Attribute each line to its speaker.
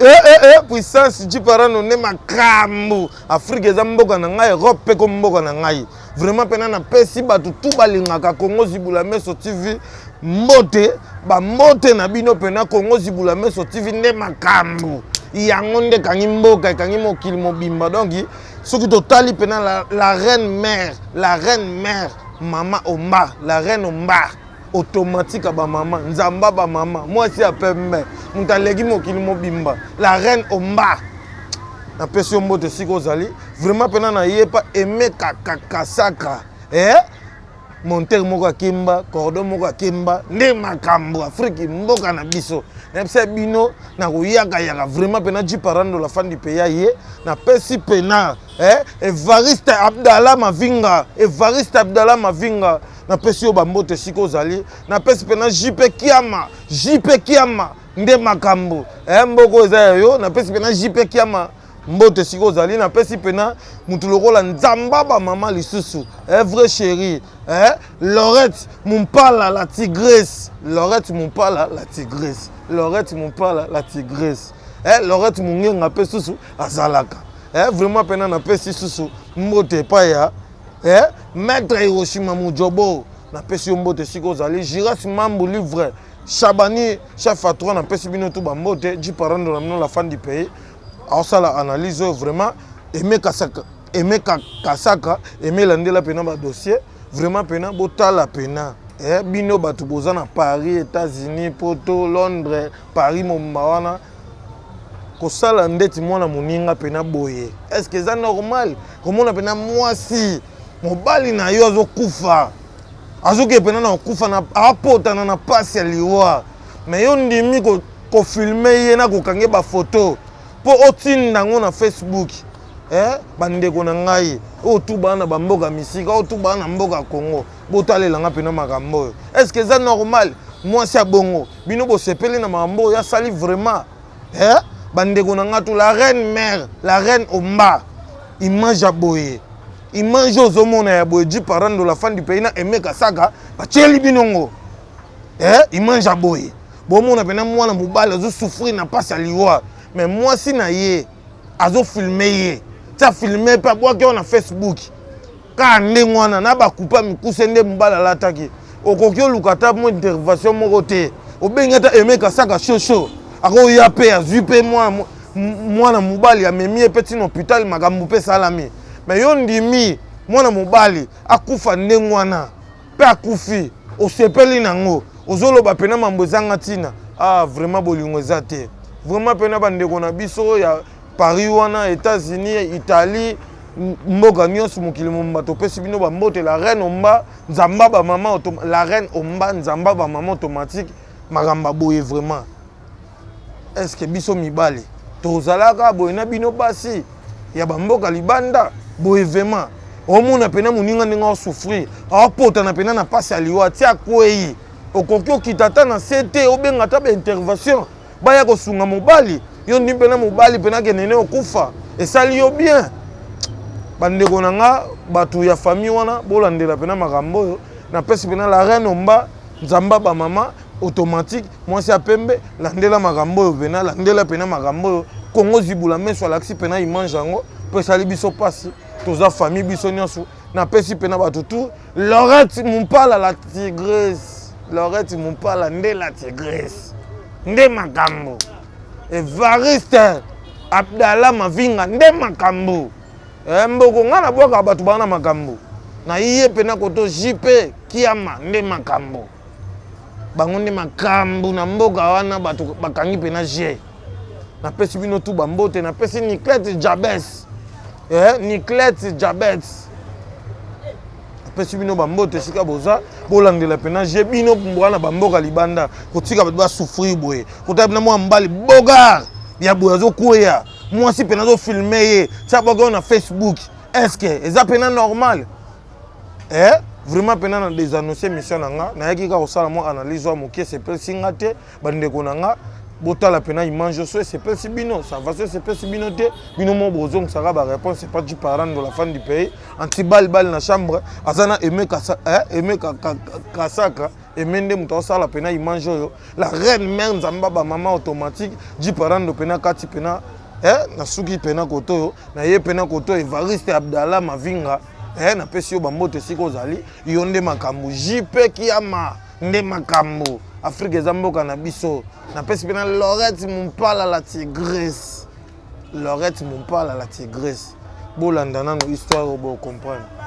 Speaker 1: Eh, eh, eh, puissance jiparano nde makambo. Afrique eza mboka na ngai, Europe mpe ko mboka na ngai. Vraiment mpena napesi bato tu balingaka Congo Zibula Meso TV mbote, bambote na bino mpena. Congo Zibula Meso TV nde makambo, yango nde ekangi mboka, ekangi mokili mobimba. Donc soki totali mpena la reine mère, la reine mère mama Omba, la reine Omba automatique ya bamama, nzamba bamama, mwasi ya pembe, moto aleki mokili mobimba, la reine Omba, napesi yo mbote esika ozali. Vraiment mpena nayepa Emeka Kakasaka, eh? Montere moko akemba, cordon moko akemba, nde makambo. Afrike mboka na biso, nayebisa bino na koyakayaka. Vraiment mpena Jiparando la fandi mpe ye napesi mpena, eh? Evariste Abdallah Mavinga, Evariste Abdallah Mavinga, napesi yo bambote esika ozali. Napesi mpena JP Kiama, JP Kiama nde makambo, eh, mboka oyo eza ya yo. Napesi mpena JP Kiama mbote esika ozali. Napesi mpena motu lokola nzamba bamama lisusu, eh, vrai chéri, eh, Lorette Mumpala la tigresse, Lorette Mumpala la tigresse, Lorette Mumpala la tigresse, eh, Lorette Mungenga mpe susu azalaka, eh, vraiment mpena napesi susu mbote epai ya, eh, maître Hiroshima Mujobo, napesi yo mbote esika ozali. Giras Mambu Livre Chabani, chef à 3, napesi bino tu bambote. Jiparando na bino, la fan du pays, aosala analyse oyo. Vraiment Aime Kasaka, Aime Kasaka, Aime elandela mpena badossier. Vraiment mpena botala mpena, eh, bino bato boza na Paris, États-Unis, Poto, Londres, Paris momba wana, kosala ndeti mwana moninga mpena boye, est ce que eza normal komona mpena mwasi mobali na yo azokufa, azoke mpena na kokufa, na apotana na pasi ya liwa, me yo ndimi kofilmer ye na kokange bafoto mpo otinda yango na Facebook? Eh, bandeko na ngai oyo tu baa na bamboka misika, oyo tu baa na mboka Congo, botalelanga mpena makambo oyo. Est ce que eza normal mwasi ya bongo, bino bosepeli na makambo oyo asali vraiment? Eh, bandeko na ngai tu, la reine mère, la reine Omba, image ya boye, image oyo ozomona ya boye, Jiparando la fan du pays na Aime Kasaka batieli bino ngo, eh, image ya boye, bomona mpena mwana mobali azosouffrir na mpasi ya liwa, mais mwasi na ye azofilmer ye, ti afilmer mpe abwaki oyo na Facebook kaka ndenge wana na bakupa mikuse nde mobali alataki. Okoki oluka ata mo intervention moko te, obengi ata Aime Kasaka shosho, akoya mpe azwi mpe mwana mobali, amemi ye mpe ntina hôpital, makambo mpe esalami. Mais yo ndimi mwana mobali akufa ndenge wana, mpe akufi, osepeli nango, ozoloba mpena mambo ezanga ntina. Ah, vraiment bolingo eza te. Vraiment mpena bandeko na biso ya Paris wana, États-Unis, Italie, mboka nyonso, mokili momba, topesi bino bambote. La reine Omba nzamba bamama, la reine Omba nzamba bamama automatique, makambo boye vraiment, est ce que biso mibali tozalaka boye na bino basi ya bamboka libanda boye? Vraiment omona mpena moninga ndenge aosouffrir, aopotana mpena na mpasi ya liwa, ti akwei, okoki okita ata na se te, obenga ata baintervention baya kosunga mobali. Yo ndi mpena mobali mpena akende ne okufa, esali yo bien? Bandeko na nga, bato ya famille wana, bolandela mpena makambo oyo. Napesi mpena la reine Omba nzamba bamama automatique, mwasi ya pembe, landela makambo oyo mpena, landela mpena makambo oyo. Kongo Zibula Meso alakisi mpena image yango mpo esali biso mpasi. Toza famille biso nyonso. Napesi mpena bato tu Lorette Mumpala la tigresse, Lorette Mumpala nde la tigresse, nde makambo. Evariste Abdallah Mavinga nde makambo, eh, mboko ngai nabwaka bato baa na makambo na ye mpena koto. JP Kiama nde makambo, bango nde makambo na mboka wana, bato bakangi mpena g. Napesi bino tu bambote. Napesi Niclete Jabes, eh, Niclete Jabes, napesi bino bambote esika boza. Bolandela mpena je bino wana bamboka libanda, kotika bato basouffrir boye, kotala mpena mwa mobali bogar ya boye azokweya, mwasi mpena azofilmer ye, tia bwaki oyo na Facebook. Est ce que eza mpena normal? Eh, vraiment mpena na désannonce mission na nga. Nayaki kaka kosala mwa analyse oyo moke, sepelisi nga te. Bandeko na nga, Botala pena image so esepelisi bino, ça va, so esepelisi bino te, bino moko bozongisaka ba réponse. C'est pas du parent de la fin du pays anti bal bal na chambre aza na aimé kasa, eh, aimé kasaka aimé nde moto asala pena image oyo. La reine mère Nzamba ba mama automatique du parent pena kati pena, eh, nasuki pena koto oyo na ye pena koto Evariste Abdallah Mavinga, eh, napesi yo bambote esika ozali. Yo nde makambo, JP Kiama nde makambo. Afrique eza mboka na biso. Napesi mpena Lorette Mompala la tigresse, Lorette Mompala la tigresse. Bolanda nano histoire oyo, bocomprendre.